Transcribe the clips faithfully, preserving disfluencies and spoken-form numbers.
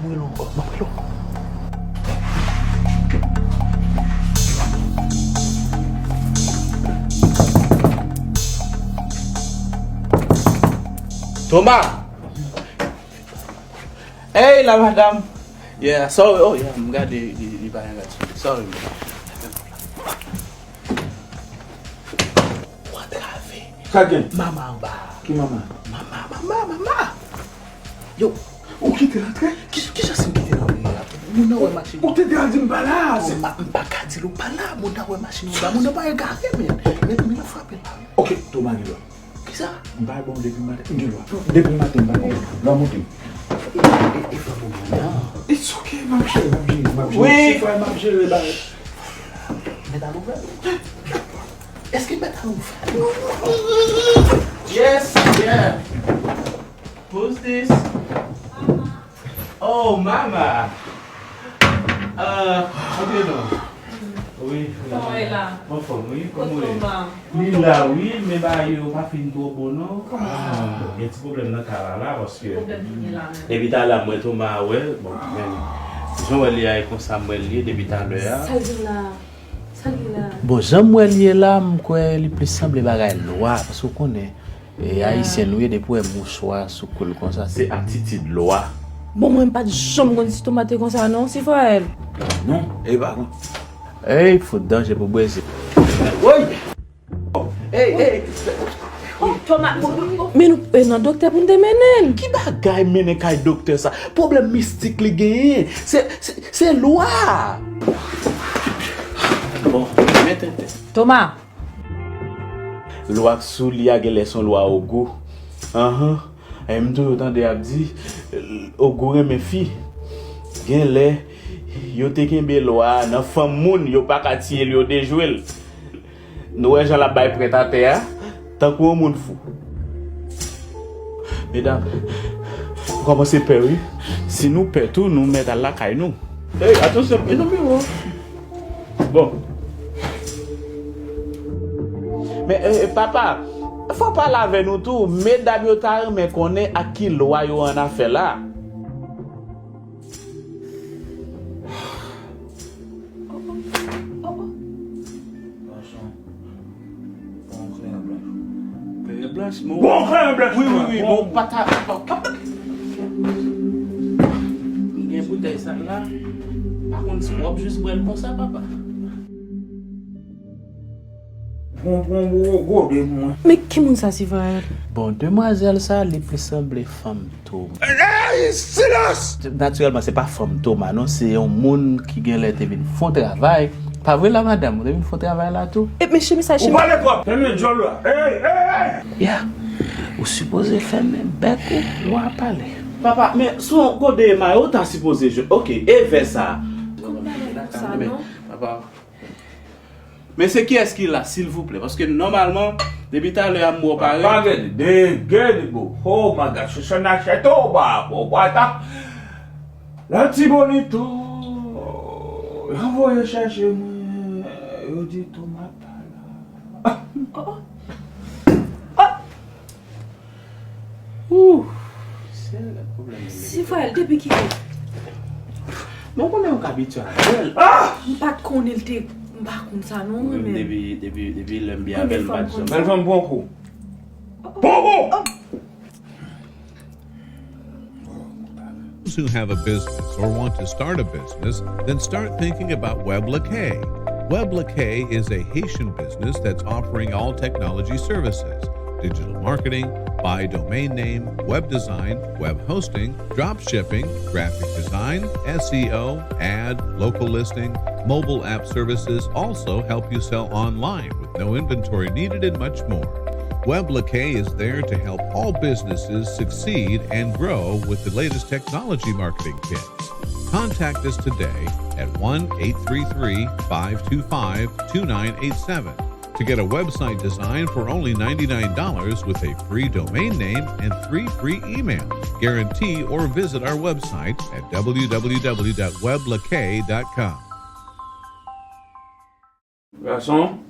M rele w ankò, m ap rele w ankò. Thomas! Hey, la madam! Yeah, sorry. Oh, yeah, m gade li, li pa gen gad sou li. Sorry, man. Ou antrave. Sa gen? Mama anba. Ki mama? Mama, mama, mama. Yo. Ou kite l antre? Ki, ki jan si m kite l antre la? Moun nan wè machin. Ou te deja di m pa la. Thomas, m pa ka di l ou pa la. Moun nan wè machin anba. Moun nan pa egare, men. Men, men l ap frape la. Ok, Thomas gen dwa. Kisa? M pa bon depi maten. M gen dwa. Depi maten, m pa bon. Lwa monte. E, e, e, fè pou mwen, non. It's ok, m ap jere, m ap jere, m ap jere. Wi. Se fwa m ap jere, ba. Mèt al ouvè. Èske mèt al ouvè? Yes, yeah. Who's this? Oh, mama. Euh, antre non. Wi, wi. Kòman w ye la? Anfòm, wi. Kòman w ye? Kote w la? Li la, wi, men bagay yo pa fin twò bon, non. Kòman sa? Ah, bon, gen ti pwoblèm nan kay la, la, paske... Pwoblèm ki gen la menm? Depi talè a, mwen Thomas wè, bon, men, jan w wè li a, e konsa m wè l ye depi talè a. Sa l vin la? Sa l vin la? Bon, jan m wè l ye la, m kwè li plis sanble bagay lwa, paske w konnen, e, ayisyen nou ye, depi w wè mouchwa sou kou l konsa, se atitid lwa. Bon, mwen pa t janm konn si Thomas te konsa, non, Sifael. Non, e pa konn. Ey, fout danje pou Brezil. Woy! Ey, ey! Oh, Thomas, oh, oh, oh. Men nou, e nan doktè pou n te mennen l. Ki bagay mennen kay doktè sa? Pwoblèm mistik li genyen. Se, se, se lwa. Bon, men tenten. Thomas. Lwa k sou li a genlè se yon lwa ogou. Anhan. E m toujou tande y ap di, ogou renmen fi. Genlè, yo te kenbe lwa a nan fanm moun, yo pa ka tiye l, yo dejwe l. Nou wè jan l ap bay prèt atè a, tankou yon moun fou. Medam, m kòmanse pè, wi. Si nou pè tou, nou mèt al lakay nou. Ey, atansyon, e non, men, bon. Bon. Men, e, e, papa, fò w pale avè nou tou. Medam yo ta renmen konnen ak ki lwa yo annafè la. Bon, kreyòl blanch. Kreyòl blanch, men... Bon, kreyòl blanch, wi, wi, wi, men w pa ta, pa, pa. M gen boutèy sa la. Pa konn si w ap jis bwè l konsa, papa. Pran, pran gwo, gwo de mwen. Men ki moun sa, Sifael? Bon, demwazèl sa, li plis sanble fanm tou. Ey, silans! Natirèlman, se pa fanm Thomas, non, se yon moun ki genlè te vin fè yon travay. Pa vre la, madanm? Ou te vin fè yon travay la tou? E, men chemiz sa, ou chemiz pale twòp! Fèmen djòl la! Ey, ey, ey! Ya. Ou sipoze fèmen bèk ou, lè w ap pale. Papa, men sou yon gode mayo, ou ta sipoze jwe. Ok, e vè sa? Kòm bagay konsa, non? Papa. Men se kiyès ki la, silvouplè? Paske nòmalman, depi talè a m wè w pare. Pa gen de, gen de, bo. Oh my God, se sa n achète w ba, bo, bo, ata. Latibonit, yo voye chèche mwen, yo di Thomas pa la. Oh, oh. Oh. Ouh, sèl pwoblèm li. Sifael, depi kilè? Bon, konnen ou ka abitye avè l. Ah! M pa t konnen l te, m pa konn sa non, mwen menm. Depi, depi, depi lè m byen avè l, m pa t janm. Bèl fanm pran kou. Pran kou! Those who have a business or want to start a business, then start thinking about Web Lakay. Web Lakay is a Haitian business that's offering all technology services, digital marketing, buy domain name, web design, web hosting, drop shipping, graphic design, S E O, ad, local listing, mobile app services also help you sell online with no inventory needed, and much more. Web Lakay is there to help all businesses succeed and grow with the latest technology marketing kits. Contact us today at one eight three three, five two five, two nine eight seven to get a website designed for only ninety-nine dollars with a free domain name and three free emails. Guarantee or visit our website at w w w dot web lakay dot com. Gason.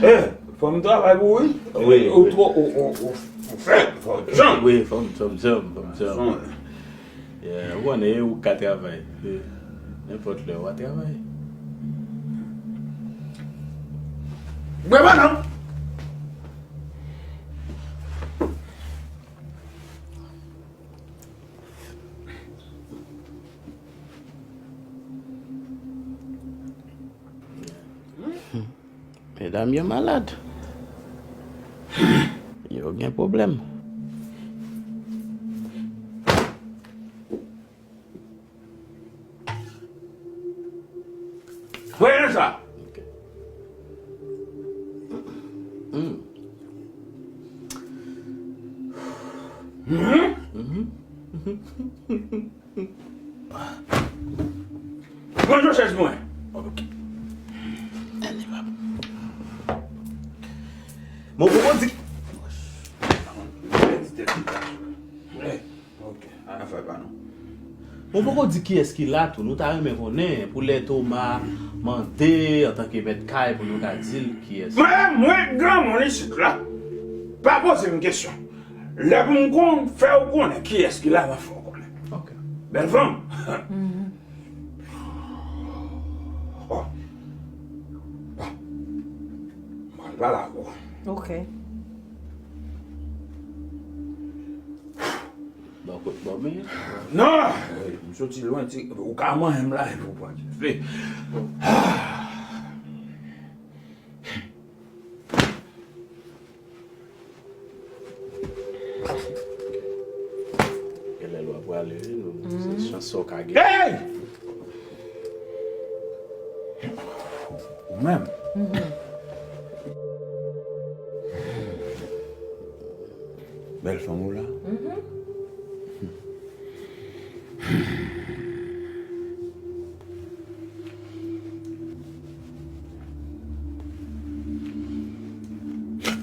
Eh, fò m travay pou ou, wi. Wi. Ou twò, ou, ou, ou, ou fèb, fò w djanm. Wi, fò m djanm, djanm, fò m djanm. Gason. Yeah, ou konnen, ou ka travay. Nenpòt lè, w a travay. Bwè pa non! Medam yo malad. Yo gen pwoblèm. Voye nan sa. Ok. Mm. Mhm. Mhm. Pran yon chèz mwen. Ok. Ann, papa. Mwen poko di. Ok, afè pa nou. Mwen poko di kiyès ki la tou. Nou ta renmen konnen pou lè Toma mande antanke mèt kay pou nou ka di l kiyès. Mwen, mwen granmoun isit la. Pa poze m kesyon. Lè pou m konn fè w konnen kiyès ki la, m ap fè w konnen. Ok. Bèl fanm. Mhm. Oh. Ah. Mwen pa la, bro. Ok. Bò kot bò men. Non! M soti lwen, ti, ou ka manyen m la, epi ou pran dife. Genlè lwa prale, wi, nou, se chans sa w ka gen. Hey! Ou menm. Bèl fanm ou la.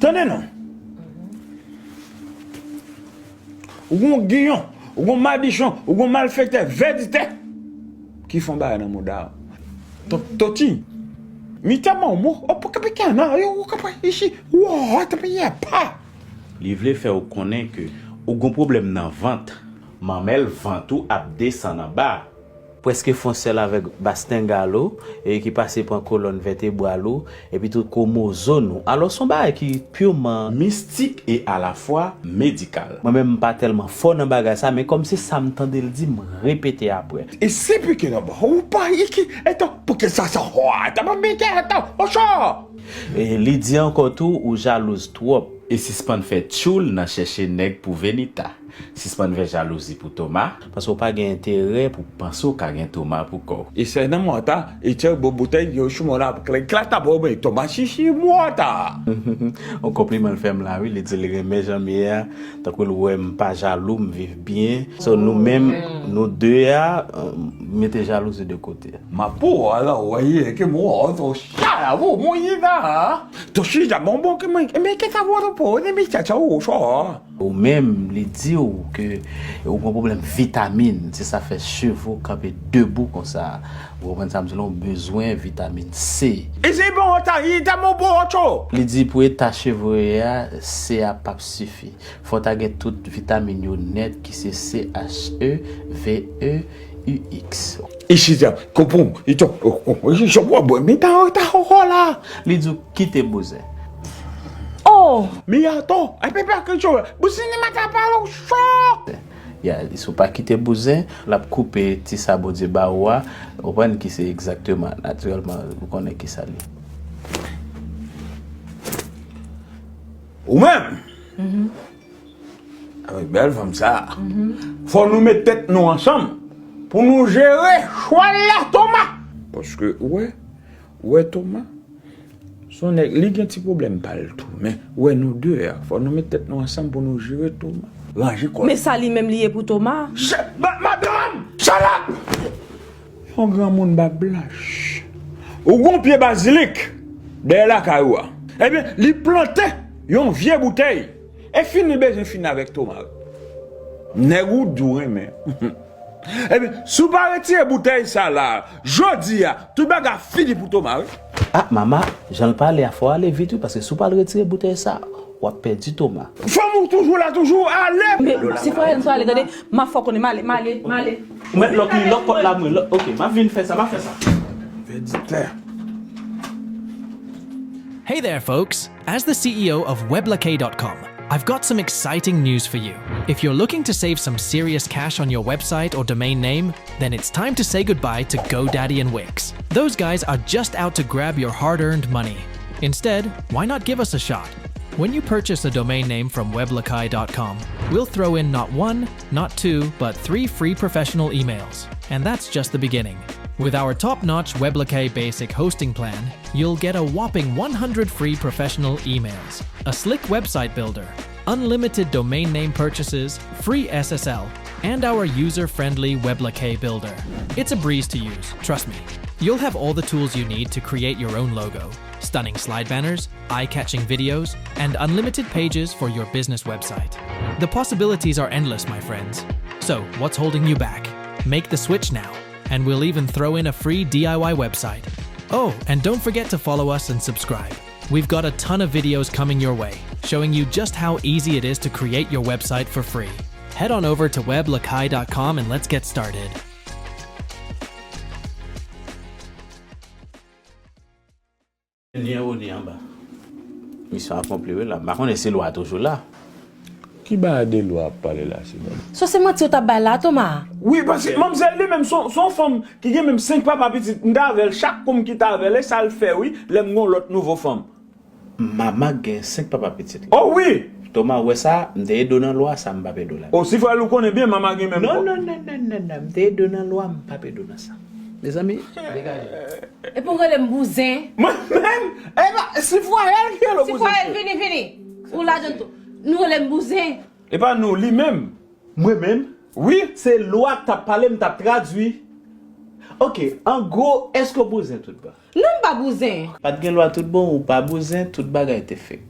Tande non. Ou gon giyon, ou gon madichon, ou gon malfektè, vèditè ki fè yon bagay nan mouda w. To-, Toti, mi tèlman mo, o pou kapikè nan, yo, ou kapab isi, wo, tanpiyè pa. Li vle fè w konnen ke ou gon pwoblèm nan vant. Manmèl vant ou ap desann anba. Prèske fè yon sèl avèk basten gal ou, e ki pase pran kolòn vètebral ou, epi tout kwomozòm ou. Alò, se yon bagay ki piman mistik e alafwa medikal. Mwen menm, m pa tèlman fò nan bagay sa, men kòm se sa m tande l di, m repete apre. E se pike nan ba, ou pa iki, etan, pou ke sa, sa, wa, ta pa mike, etan, ocho! E li di ankò tou, ou jalouz twòp. E sispann fè tchoul nan chèche nèg pou Venita. Sispann fè jalouzi pou Toma. Paske w pa gen enterè pou panse w ka gen Toma pou kò w. E sè nan mòta, e tchè bo boutèy, yo chou mò la, klè, klè ta bo, men Toma chichi mòta. On konpliman l fè m la, wi, li di li renmen jan m ye a, tankou l wè m pa jalou, m viv byen. So, nou menm, nou de a, euh, mete jalouzi de kote. Ma pou, alò, wè, ye, ke mò, to cha la, vo, mò, ye la. To chi ja, bon, bon, ke mwen, men ke sa, vo, to po, ne mi cha, cha, o, cho. Ou menm, li di w ke ou gen pwoblèm vitamin, se sa fè cheve w kanpe debou konsa. Ou konprann sa m di la, ou bezwen vitamin C. E se bon, ta, i ta mo bo, cho. Li di pou eta cheve w ye a, C a p ap sifi. Fò w ta gen tout vitamin yo nèt ki se C H E, V E, U X. Ichita, konprann, ito, o, o, o, ichita, bon, mi ta, ta, ho, ho, la. Li di w kite bouzen. Oh! Mi ato, e pepe ak ichita, bouzen ni mata palo, cho! Ya, si w pa kite bouzen, l ap koupe ti sa Bondye ba ou a, ou konprann ki se egzakteman, natirèlman, ou konnen ki sa l ye. Ou menm! Avèk bèl fanm sa a. Fò nou met tèt nou ansanm pou nou jere chwal la, Toma. Paske, ou wè, ou wè Toma, se yon nèg, li gen ti pwoblèm pa l tou. Men, ou wè nou de a, fò nou met tèt nou ansanm pou nou jere Toma. Ranje kò. Men sa li menm li ye pou Toma? Je, ma, madanm, shut up! Yon granmoun bab blanch. Ou gon pye bazilik dèyè lakay ou a. Ebyen, li plante yon vye boutèy. E fini bezwen fini avèk Toma, wi. Nèg ou di w renmen. Ebyen, si w pa retire boutèy sa la, jodi a, tout bagay fini pou Toma, wi. Ah, mama, jan l pale a, fò w ale vit, wi, paske si w pa al retire boutèy sa, W ap pèdi Toma. Fanm ou toujou la, toujou ale. Men si fwa n sou ale, tande, m ap fè w konnen, m ale, m ale, m ale. Ou mèt lòk li, lòk pòt la mwen. Lòk, ok, m ap vin fè sa, m ap fè sa. Pèdi tè. Hey there, folks! As the C E O of Weblakay dot com, I've got some exciting news for you. If you're looking to save some serious cash on your website or domain name, then it's time to say goodbye to GoDaddy and Wix. Those guys are just out to grab your hard earned money. Instead, why not give us a shot? When you purchase a domain name from Weblakay dot com, we'll throw in not one, not two, but three free professional emails. And that's just the beginning. With our top notch Weblakay Basic Hosting Plan, you'll get a whopping one hundred free professional emails, a slick website builder, unlimited domain name purchases, free S S L, and our user friendly Weblakay builder. It's a breeze to use, trust me. You'll have all the tools you need to create your own logo, stunning slide banners, eye catching videos, and unlimited pages for your business website. The possibilities are endless, my friends. So, what's holding you back? Make the switch now, and we'll even throw in a free D I Y website. Oh, and don't forget to follow us and subscribe. We've got a ton of videos coming your way, showing you just how easy it is to create your website for free. Head on over to weblakay dot com and let's get started. Ni anwo ni anba. Misyon akonpli wi la. M pa konnen si lwa toujou la. Ki bagay de lwa ap pale la, Sidon? So se manti ou t ap bay la, Toma? Wi, paske manmzèl li menm se yon fanm ki gen menm senk papa pitit. M t avè l, chak kou m kite avè l, e sa l fè wi, lè m gen yon lòt nouvo fanm. Mama gen senk papa pitit li. Oh wi! Toma, ou wè sa, m te ede w nan lwa, sa m p ap ede w la. O si frè l ou konnen byen, mama gen menm Non, kò. Non, non, non, non, non, m te ede w nan lwa, m p ap ede w nan sa. Mezanmi, degaje. Epi w rele m bouzen. Mwen menm, e pa, si fwa el ki rele Si bouzen. Fwa el vini, vini. Ou ladan tou. Nou rele m bouzen. E pa nou, li menm. Mwen menm, Wi. Se lwa k t ap pale, m t ap tradui. Ok, an gwo, èske w bouzen tout bon? Non, m pa bouzen. Pa t gen lwa tout bon, ou pa bouzen, tout bagay te fake.